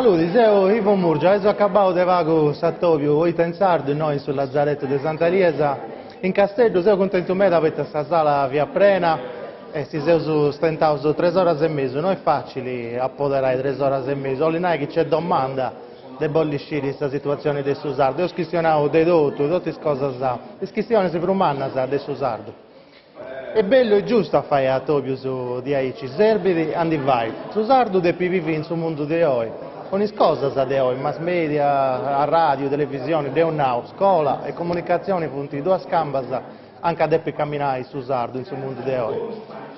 Saludi, seu Ivo Murgia, eus acabau de pagu s'atobiu Poita in sardu innoi in su Lazaretu de Santa Eliesa in Casteddu, seu cuntentu meda poita sa sala fiat prena e si seus stentaus tres oras e mesu, no est facili a poderai tres oras e mesu, 'olit nai chi nc'est domanda de bolli sciri sa situatzioni de su sardu, eus chistionau de totu, totu is cosas, is chistionis prus mannas de su sardu. Est bellu e giustu a fai atobius diaici, serbit a ndi fai. Su sardu depit bivi in su mundu de oi, cun is cosas de oi, mass media, arradiu, televisioni, deu nau, scola e comunicatzioni funt duas cambas anca depit caminai su sardu in su mundu de oi.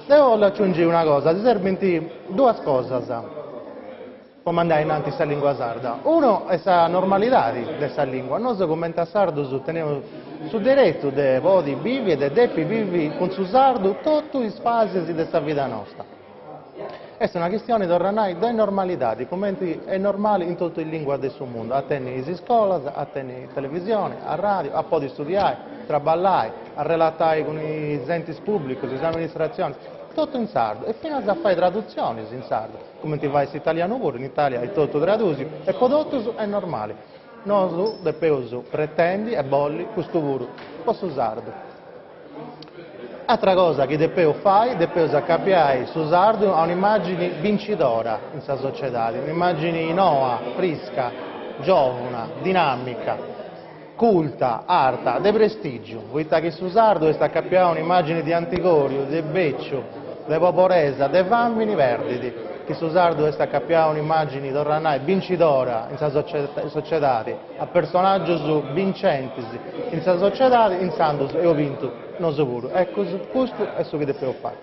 Deu 'ollu aciungi una cosa, si serbint duas cosas. Po mandai innanti sa lingua sarda. Unu est sa normalidadi de sa lingua, nosu cumenti a sardus teneus su deretu de podi bivi e de depi bivi cun su sardu totu is fasis de sa vida nosta. Est una chistioni, torru a nai, de normalidadi, cumenti est normali in totu is linguas de su mundu, a tenni is iscolas, a tenni televisioni, arradiu, a podi studiai, traballai, a relatai cun is entis publicus, is amministratzionis, totu in sardu e finas a fai tradutzionis in sardu. Cumenti fait s'italianu puru, in Italia est totu tradusiu e po totus est normali. Nosu depeus pretendi e bolli custu puru po su sardu. Atra cosa chi depeus fai, depeus acapiai su sardu a un'immagini bincidora in sa sociedadi, un'immagini noa, frisca, giovuna, dinamica, culta, arta, de prestigiu, poita chi su sardu est acapiau a un'immagini de antigoriu, de beciu, de poboresa, de famini, perdit. Chi su sardu est acapiau a un'immagini, torru a nai, bincidora in sa sociedadi, a personaggius bincentis in sa sociedadi, intzandus eus bintu nosu puru. Eccu, custu est su chi depeus fai.